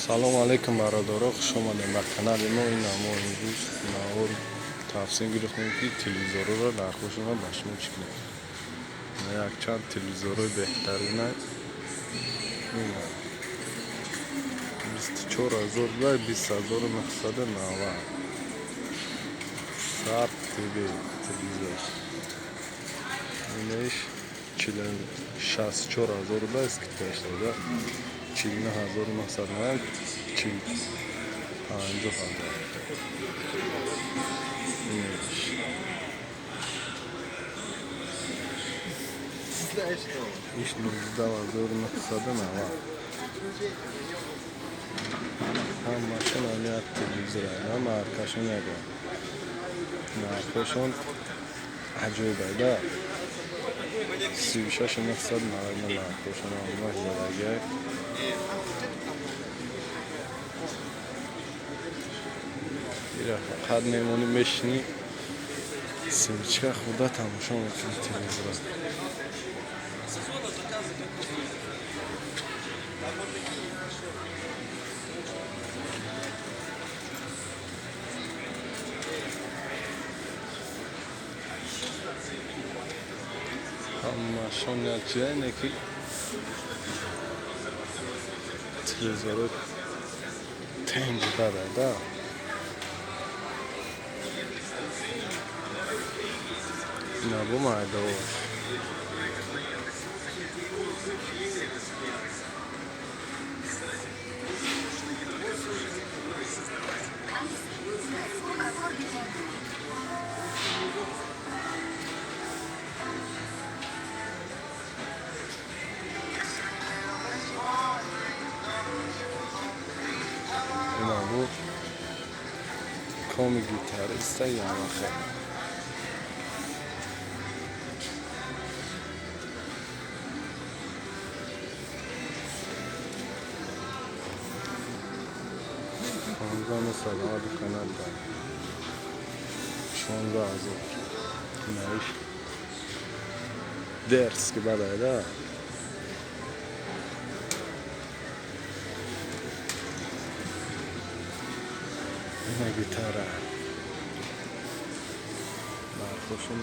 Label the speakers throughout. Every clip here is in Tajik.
Speaker 1: Салом алейкум, бародаро, хуш омадем ба канали мо. Ин мо имрӯз навор тавсия гирифтем, ки телевизорҳоро нархошонро ба шумо чӣ кунем. Якчанд телевизорҳои беҳтарина, 24 000 ба 20 990. Сар ТВ телевизор инаш 64 000 ба скидка шуда, 49 990, 50 000. Инаш иш 19 990. Ҳамашон ами як телевизор, маркашон ягон, нархошон аҷоиб, 36 990 нархошон ҳамаш задагиай. Ира фақат мемонӣ, мешинӣ, семечка хӯрда, тамошо мекунӣ телевизора. Ҳамашон як чизе ки телевизорҳои тенҷ бада. Инабо майдаош. Инабо коми гитариста Ямаха. 15 990 канада, 16 000. Инаиш дерзкий бадайда. Ина гитара нархошон.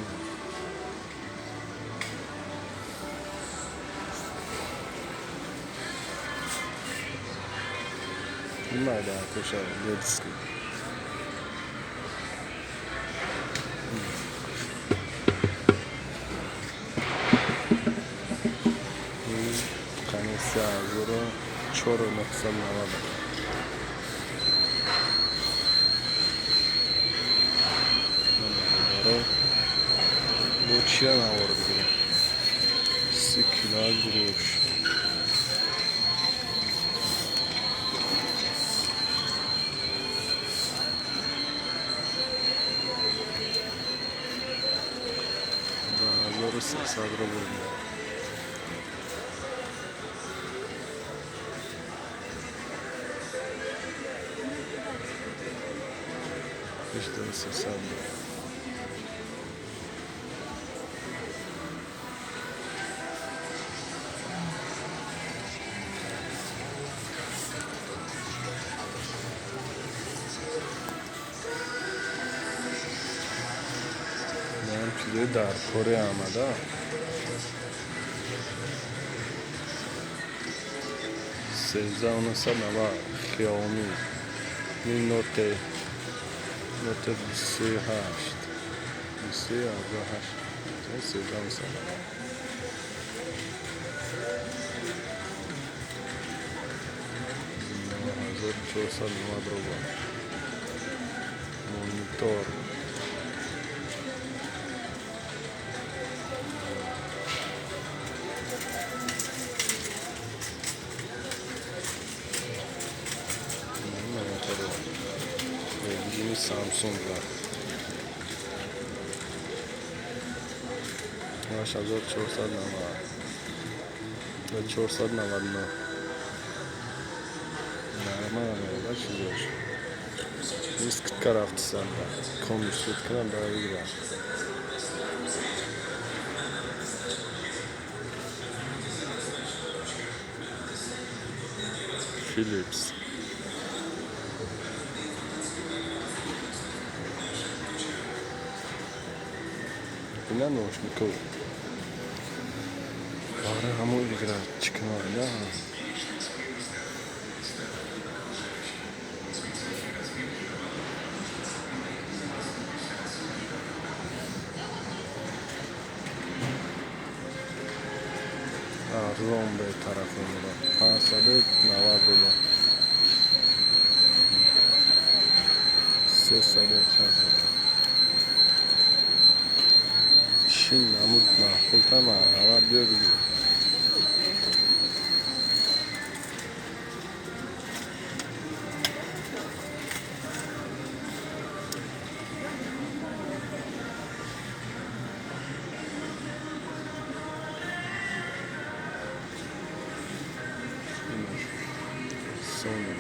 Speaker 1: Майда коша детский. Қани 3 4 990. Бо чия навор бигирем? 30 кило гӯшт. 1300 рубл. 1300. Чизои дар кори омада. 13 990 Xiaomi Mi Note 28, 23 8, 13 990. 1490 рубл. Монитор Samsung 8490, 499. Нормально чизош. Скидка рафтисанда, коми суд кунам, бара бигирам. Philips. Ина наушникҳо барои ҳамон игра чӣ кунад? Арзон бетарафонро 590 рубл, 340 рубл. Чӣ намуд маъқулта, марҳамат, биё бигир. Sony.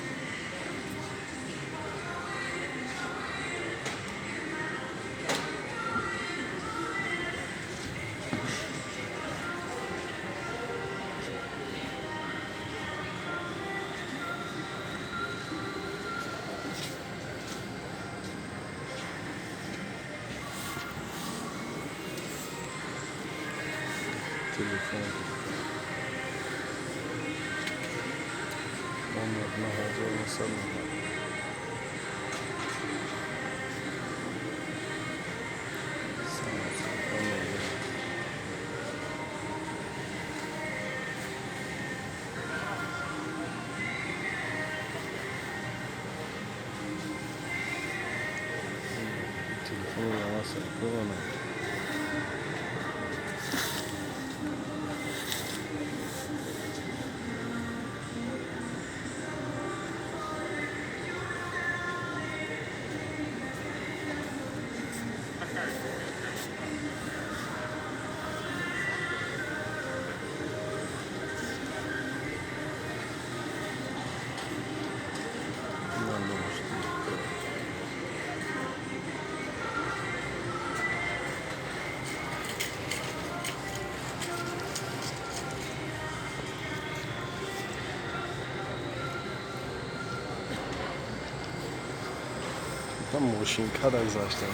Speaker 1: Телефон номер 9990. Телефони наваса. Там мошинка гузаштам.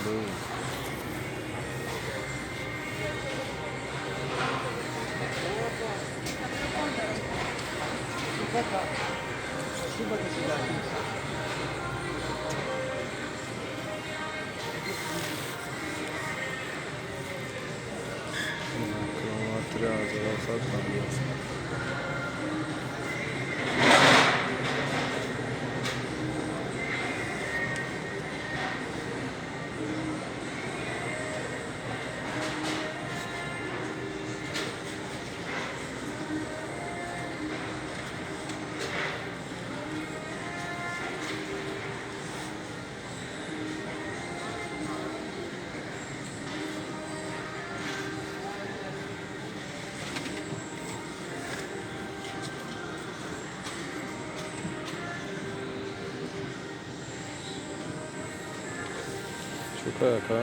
Speaker 1: Километри 1750. Чӯка, ака.